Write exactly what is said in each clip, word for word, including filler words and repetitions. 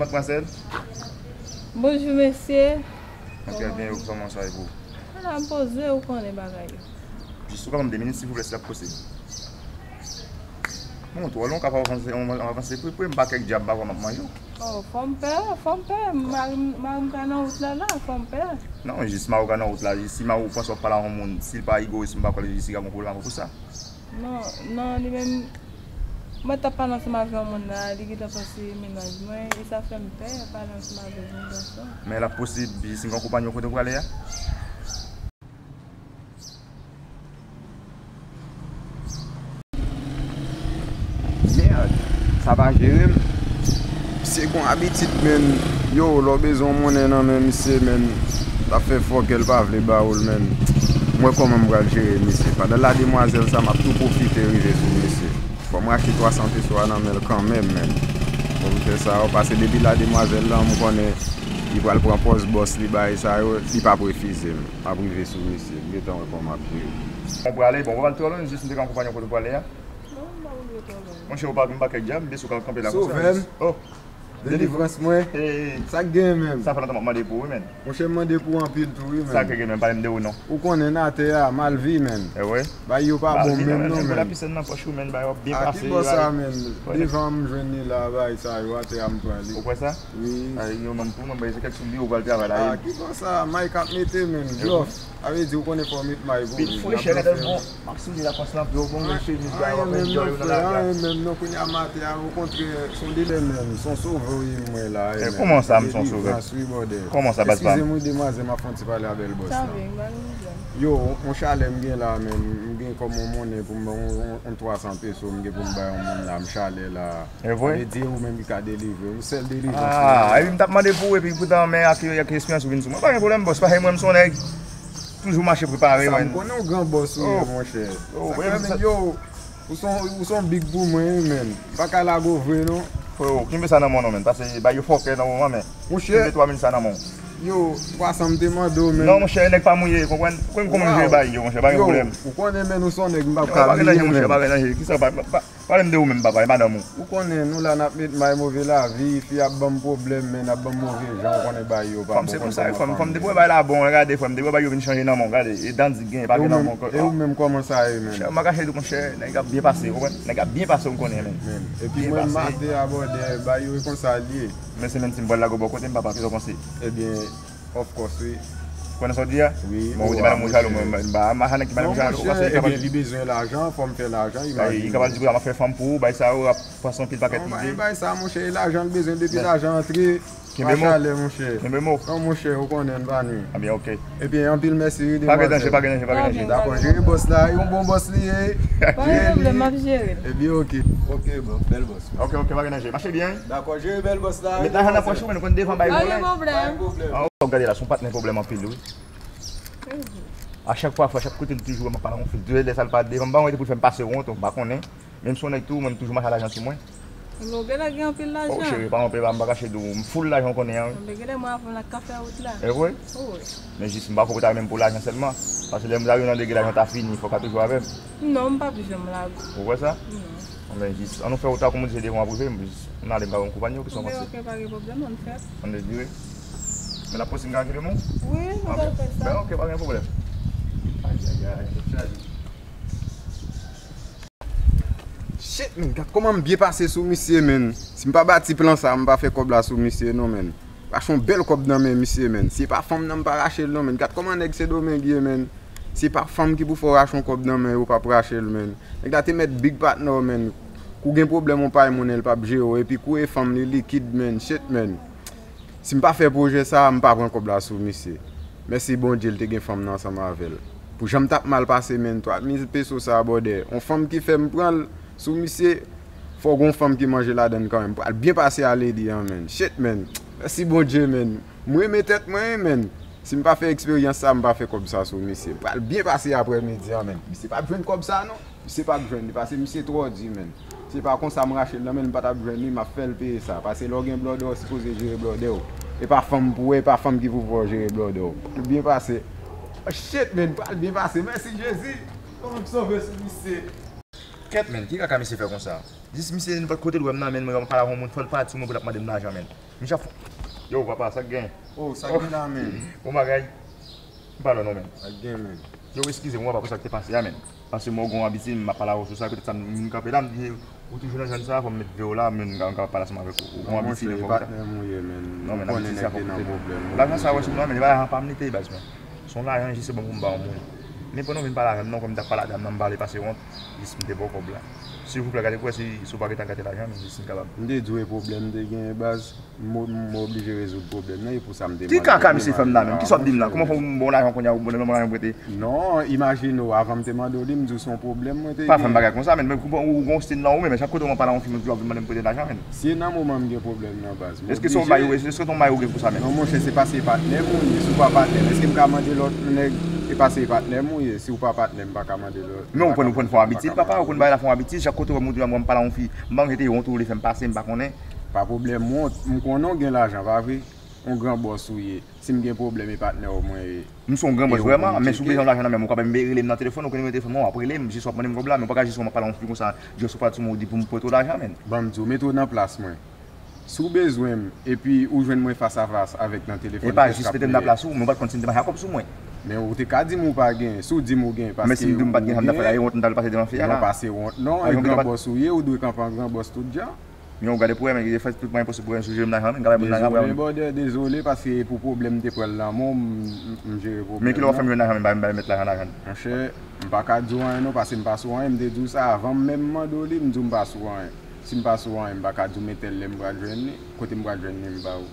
Madmwazèl. Bonjou, mesye. Kòman gen yo, kòman sa ye pou ou? Ala, m poze, ou konnen bagay yo. Jis ou ka ban m de minit, silvouplè, si l ap posib. Bon, twò lwen, w ka pa avanse, w avanse pre, pre, m pa kèk dyab, m pa kwè m ap manje w. Oh, fò m pè, fò m pè. Mari m, mari m ka nan wout la, la, fò m pè. Non, jis mari w ka nan wout la, jis si mari w panse w ap pale a yon moun, si l pa igoris, m pa kwè jis li ka gen pwoblèm avè w pou sa. Non, non, li menm, mwen t ap pale ansanm avè yon moun la, li gentan panse mennaj mwen, e sa fè m pè pale ansanm avè yon gason. Men l ap posib, jis m ka akonpanye w kote w prale a? Mèd, sa pa jere m. Misye gon abitid, menn. Yo, lè w bezwen yon monnen nan men misye, menn, l ap fè fòkè, l pa vle ba ou l, menn. M wè kòman m pral jere misye. Pandan lademwazèl sa, m ap tou pwofite rive sou misye. Fò m rache twa san peso a nan men l kanmenm, menn. Fò m fè sa, paske depi lademwazèl la, m konnen li pral pran pòz bòs li, bagay sa yo, li p ap refize m. M ap rive sou misye, m gentan wè kòman m ap jere. Bon, prale, bon, ou pa pral twò lwen, jis m te ka akonpanye w kote w prale a. Non, m pa vle twò lwen. Monchè, ou pa gen pakèt djab, m panse w ka kanpe la konsa. Sovè m. Oh. Delivrans mwen. Hey. Sa k gen menm? Sa fè lontan m ap mande pou ou, wi, menn. Monchè, m mande pou ou anpil tou, wi, menn. Sa k gen menm? Pale m de ou non. Ou konnen atè a, mal vi, menn. E vre? Bagay yo pa bon menm non, menn. Lapisèn nan pòch ou, menn, bagay yo ap byen pase. A ki bò sa, menn? Devan m jwenn li la, bagay sa yo, atè a m pran li. Ou kwè sa? Wi. Ay, yo menm tou, mwen, se kèk soulye ou pral travay la. A ki bò sa, may k ap mete, menn, blòf. A vle di, ou konnen fò w met may pou li. Pil fresh, gade l bon. M ap souli la konsa, yo bon, men chemiz la, yo enjoy yo nan lavi a. Anyen menm non, frè, anyen menm non, kounye a maten a, okontrè, se yon delivrans menm, se yon sove w ye m wè la. E kòman sa, m se yon sove? Delivrans, wi, brother. Kòman sa, baz pa m? Eskize m, wi, demwazèl, m ap fè yon ti pale avè l, bòs la. Yo, yon chalè m gen la, menn, m gen kòm yon monnen pou m, yon, yon, yon twa san peso m gen pou m bay yon moun la, m chalè la. E vre? Sa vle di, ou menm ki ka delivre. Yon sèl delivrans. Ah, epi m t ap mande pou ou, epi poutan, men ak, ak esperyans ou vin sou mwen. Pa gen pwoblèm, bòs, paske mwen, m se yon nèg toujou mache prepare, sa, mwen. M konnen w gran bòs ou ye, monchè. Sa fè menm, yo, ou se yon, ou se yon big pou mwen, wi, menn. M pa ka lage w vre, non. Freo, kenbe sa nan men w non, menn, paske bay yo fòkè nan moman, men. Monchè. Kenbe twa mil sa nan men w. Yo, twa san m te mande w, menn. Non, monchè, nèg pa mouye, konprann? Ou konn kòman m jere bay yo, monchè, pa gen pwoblèm. Ou konnen, menn, ou se yon nèg m p ap ka bliye, menn. Monchè, pa gen danje, kisa, pa, pa, Pale m de ou menm, papa, e madanm ou. Ou konnen, nou la n ap met may move lavi, fi ap ban m pwoblèm, men n ap ban m move jan, ou konnen bagay yo pa bon. Fò m se konsa, fò m, fò m depi w wè bagay la bon, gade, fò m depi w wè bagay yo vin chanje nan men w, gade, e dandik gen, pa gen nan men w ankò. E ou menm, kòman sa ye menm? Monchè, m pa kache tou, monchè, nèg ap byen pase, ou konprann? Nèg ap byen pase, ou konnen, men. Epi mwen, m ate abòde, bagay yo e konsa l ye. Men se menm si m pral lage w bò kote m, papa, kisa w panse? Ebyen, Of course, wi. Ou konnen sa w di a? Wi. Bon, ou di madanm ou jalou, mwen, m pa, m pa nèg ki madanm jalou, ou panse li kapab. Ebyen, li bezwen lajan, fò m fè lajan, imajine. Li kapab di, "Wi, m ap fè fanm pou ou, bay sa yo, ap pran anpil pakèt lidé." Non, bay sa, monchè, e lajan l bezwen, depi lajan antre, pa chalè, monchè. Kenbe mo. Non, monchè, ou konnen, n pa nwi. Ebyen, ok. Epi, anpil mèsi, wi, demwazèl. Pa gen danje, pa gen danje, pa gen danje. Dakò, jere bòs la, yon bon bòs li ye. Pa gen pwoblèm, m ap jere l. Ebyen, ok. Ok, bro, bèl bòs. Ok, ok, pa gen danje. Mache byen. Dakò, jere bèl bòs la. Met lajan nan pòch ou, men nou konn devan bay vòlè. Pa gen pwoblèm. Ah, w ap gade la, se yon patnè pwoblèm anpil, wi. A chak fwa, fò, chak kote l toujou wè m ap pale yon fil. Toujou lè sa l pa devan m, pa wè pou l fè m pase wont, ou pa konnen. Menm si yon nèg tou, mwen, m toujou mache a lajan sou mwen. Ou genlè gen anpil lajan. Oh, cheri, pa yon pè, m pa kache di w, m full lajan, ou konnen an. Genlè mwen avè w la ka fè wout la. E vre? Wi. Men jis, m pa fè w travay menm pou lajan sèlman. Paske lè m ta rive nan de gen lajan ta fini, fò w ka toujou avè m. Non, m p ap janm lage w. Ou kwè sa? Non. Bon, men jis, ann nou fè wout la, kòm ou di, se devan w ap rive, m jis, ann ale, m ka akonpanye w, kisa w panse? Ok, ok, pa gen pwoblèm, ann fè. Ann vire. Men la poste m ka kite m? Wi, nou ka fè sa. Ben, ok, pa gen pwoblèm. Ay, ay, ay, tèt chaje. Shit, men, gad kòman m byen pase sou misye, men. Si m pa bati plan sa, m pa fè kòb la sou misye, non, men. Rache yon bèl kòb nan men misye, men. Si e pa fanm nan, m pa rache l non, men. Gad kòman nèg Sendomeng ye, men. Si e pa fanm ki pou fè w rache yon kòb nan men yo, w p ap rache l, men. Nèg la te mèt big patnè w, men. Kou gen pwoblèm, yon pay moun, l p ap jere w. Epi kou e fanm, li likid, men. Shit, men. Si m pa fè pwojè sa, m pa pran kòb la sou misye. Mèsi Bondye, l te gen fanm nan ansanm avè l. Pou jan m t ap mal pase, men. Twa mil peso sa, brother. Yon fanm ki fè m pran l sou misye, fò gon fanm ki manje ladann kanmenm. Pral byen pase a lady an, men. Shit, men. Mèsi Bondye, men. M renmen tèt mwen, men. Si m pa fè eksperyans sa, m pa fè kòb sa sou misye. Pral byen pase aprè midi an, men. Misye p ap jwenn kòb sa, non. Misye p ap jwenn li, paske misye twò di, men. Se pa konsa m rache l nan men l, m pa t ap jwenn li, m ap fè l peye sa. Paske lè w gen blòdè, w sipoze jere blòdè w. E pa fanm pou, e pa fanm ki pou fè w jere blòdè w. Byen pase. Oh, shit, men. Pral byen pase. Mèsi, Jezi. Kòman m sove sou misye? Kèt, menn, ki kaka misye fè konsa? Jis misye nenpòt kote l wè m nan, menn, mwen pale ak yon moun, fò l pati sou mwen pou l ap mande m lajan, menn. Misye ap fon. Yo, papa, sa k gen? Oh, sa k gen la, menn? Bon bagay. M pa lwen non, menn. Sa k gen, menn? Yo, eskize m, papa, pou sa k te pase a, menn. Paske mwen gen yon abitid, m ap pale avè w sou sa, petèt sa m vin kanpe la, m di, ou toujou nan zòn sa, fò m met ve w la, menn, m ka, m ka pale ansanm avèk ou. Ou gen yon abitid, fò ou ta. Non, menn, abitid sa fò koute, menn. Lajan sa wè sou mwen, menn, e pa lajan pa m li te ye, baz, menn. Se yon lajan, jis se bon pou m ba yon moun. Men pandan w vin pale avè m nan, kòm m t ap pale ak dam nan, m pale pase wont, jis m te ba w kòb la. Silvouplè, gade pou wè si, si w pa gentan gate lajan, men jis si m kapab. M te di w e pwoblèm m te genyen, baz. M, m oblije rezoud pwoblèm nan, e pou sa m te mande w. Ki kaka misye fè m la menm? Kisa w ap di m la? Kòman fè m ba w lajan kounye a, ou ban m lajan m prete? Non, imajine w, avan m te mande w li, m di w se yon pwoblèm mwen te genyen. Pa fè m bagay konsa, menn, men ou gon stil nan ou menm, chak kote w mwen pale a yon fi, menn, ou vin mande m prete lajan, menn. Si e nan moman m gen pwoblèm nan, baz. Èske se yon may ou, èske se yon may ou gen pou sa menm? Non, monchè, se paske e patnè m ou ye. Si w pa patnè m, èske m ka mande lòt nèg? E paske e patnè m ou ye. Si w pa patnè m, m pa ka mande lòt. Men ou konn, ou konn fè yon abitid, papa, ou konn bagay la fè yon abitid. Chak kote w wè m, ou di m ap pale a yon fi, m pa konn ete wont ou vle fè m pase, m pa konnen. Pa pwoblèm wont. M konnen w gen lajan, pa vre? Yon gran bòs ou ye. Si m gen pwoblèm, e patnè w mwen ye. M se yon gran bòs vrèman, men si w bezwen lajan nan men m, ou kapab rele m nan telefòn, ou konn nimewo telefòn mwen, w ap rele m, jis w ap mande m kòb la, men w pa ka jis wè m ap pale a yon fi konsa, jis w pale sou mwen, ou di pou m prete w lajan, menn. Ban m di w, mete w nan plas mwen. Si w bezwen m, epi ou jwenn mwen fas a fas avèk nan telefòn, e pa jis mete m nan plas ou, men w pa t konn si m te mache ak kòb sou mwen. Men ou te ka di m ou pa gen, si w di m ou gen, paske ou gen. Men si m di w m pa t gen, sa m t ap fè la, e wont m t al pase devan fi a la. Non, pase wont non, e gran bòs ou ye, ou dwe kanpe an gran bòs tout jan. Men w gade pou wè, men, fè tout mwayen posib pou w jere m lajan, men, m ka bay moun lajan, dezole, brother, dezole, paske pou pwoblèm m te pran l nan men w, m, m, m jere pwoblèm nan. Men kilè w ap fè m jwenn lajan, men, m bay, m bay mèt lajan lajan. Monchè, m pa ka di w anyen non, paske m pa sou anyen, m te di w sa avan m menm mande w li, m di w m pa sou anyen. Si m pa sou anyen, m pa ka di w men tèl lè m pral jwenn li, kote m pral jwenn li, m ba ou.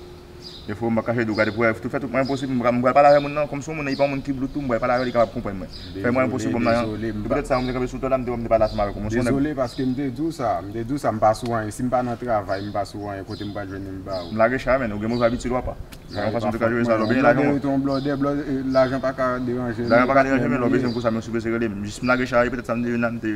Men frè m, m p ap kache di w, gade pou wè, tou fè tout mwayen posib, m pral, m pral pale avè moun nan, kòm se yon moun nan, li pa yon moun ki blou tou, m pral pale avè li, li kapab konprann mwen. Fè mwayen posib pou m nan. Dezole, m pa. Se poutèt sa, mwen te kanpe sou tò la, m te wè m te pale ansanm avèk ou. Mwen se yon nèg. Dezole, paske m te di w sa, m te di w sa, m pa sou anyen. Si m pa nan travay, m pa sou anyen, kote m pral jwenn li, m ba ou. M lage chay, menn, ou gen move abitid, papa. Sa yon fason w te ka jere sa, lè w genyen lajan, wè. Blòdè, blòdè, lajan pa ka deranje m. Lajan pa ka deranje m, men lè w bezwen m konsa, men w sipoze rele m. Jis m lage chay, petèt sa m te vin la, m te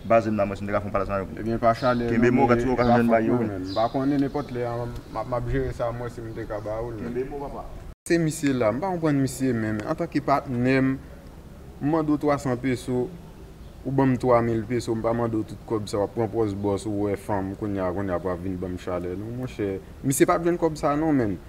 baze m nan mwen, si m te ka fè yon pale ansanm avèk ou. Ebyen, pa chalè non, men e pa fòt mwen menm, m pa konnen, nenpòt lè a, m ap, m ap jere sa, m wè si m te ka ba ou l, men. Kenbe mo, papa. Se misye la, m pa konprann misye menm. Antanke patnè m, m mande w twa san peso, ou ban m twa mil peso, m pa mande w tout kòb sa, w ap pran pòz bòs, ou wè fanm, kounye a, kounye a pou ap vin ban m chalè. Non, monchè, misye p ap jwenn kòb sa non, menn.